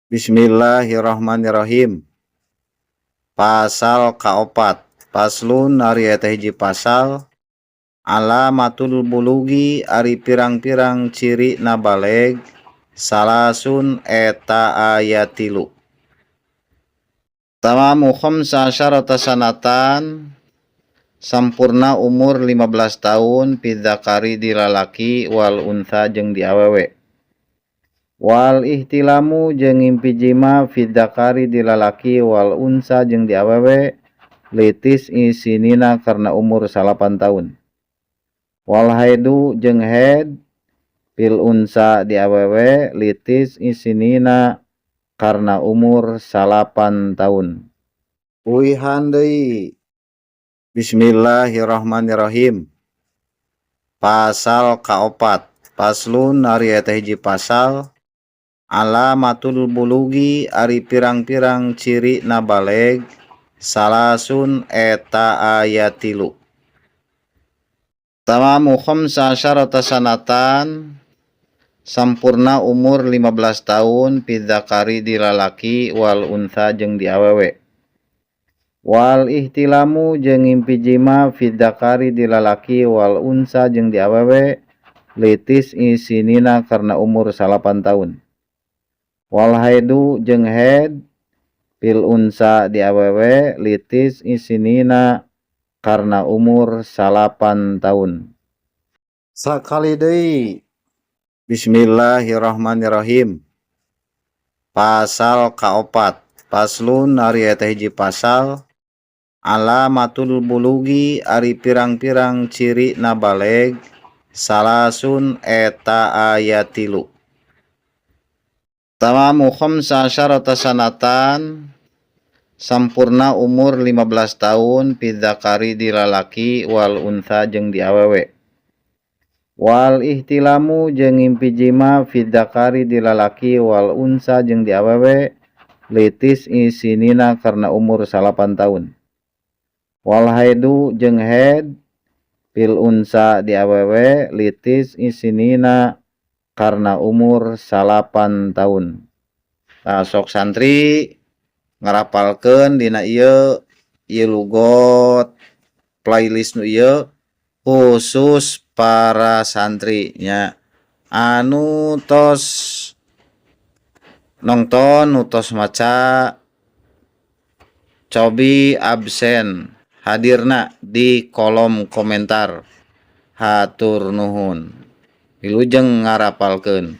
Bismillahirrahmanirrahim. Pasal kaopat. Faslun, ari eta hiji pasal. Alamatul bulugi, ari pirang-pirang ciri na baleg, salasun, eta aya 3. Tamamu khamsa asyarata sanatan, sampurna umur 15 tahun, fidzakari, di lalaki, wal unsa, jeung di awewe, wal ihtilamu, jeung ngimpi jima, fidzakari, di lalaki, wal unsa, jeung di awewe, litis'i sinina, karena umur 9 tahun, wal haidu, jeung haid, fil unsa, di awewe, litis'i sinina, karena umur 9 tahun. Uihan deui. Bismillahirrahmanirrahim. Pasal kaopat. Faslun, ari eta hiji pasal. Alamatul bulugi, ari pirang-pirang ciri na baleg, salasun, eta aya 3. Tamamu khamsa asyarata sanatan, sampurna umur 15 tahun, fidzakari, di lalaki, wal unsa, jeung di awewe, wal ihtilamu, jeung ngimpi jima, fidzakari, di lalaki, wal unsa, jeung di awewe, litis'i sinina, karena umur 9 tahun, wal haidu, jeung haid, fil unsa, di awewe, litis'i sinina, karena umur 9 tahun. Sakali deui. Bismillahirrahmanirrahim. Pasal kaopat. Faslun, ari eta hiji pasal. Alamatul bulugi, ari pirang-pirang ciri na baleg, salasun, eta aya 3. Tamamu khamsa asyarata sanatan, sampurna umur 15 tahun, fidzakari, di lalaki, wal unsa, jeung di awewe, wal ihtilamu, jeung ngimpi jima, fidzakari, di lalaki, wal unsa, jeung di awewe, litis'i sinina, karena umur 9 tahun, wal haidu, jeung haid, fil unsa, di awewe, litis'i sinina, karena umur 9 tahun. Nah, sok santri ngarapalkeun dina ieu ieu lugot playlist nu ieu khusus para santri nya, anu tos nongton, nu tos maca, cobi absen hadirna di kolom komentar. Hatur nuhun, wilujeng ngarapalkeun.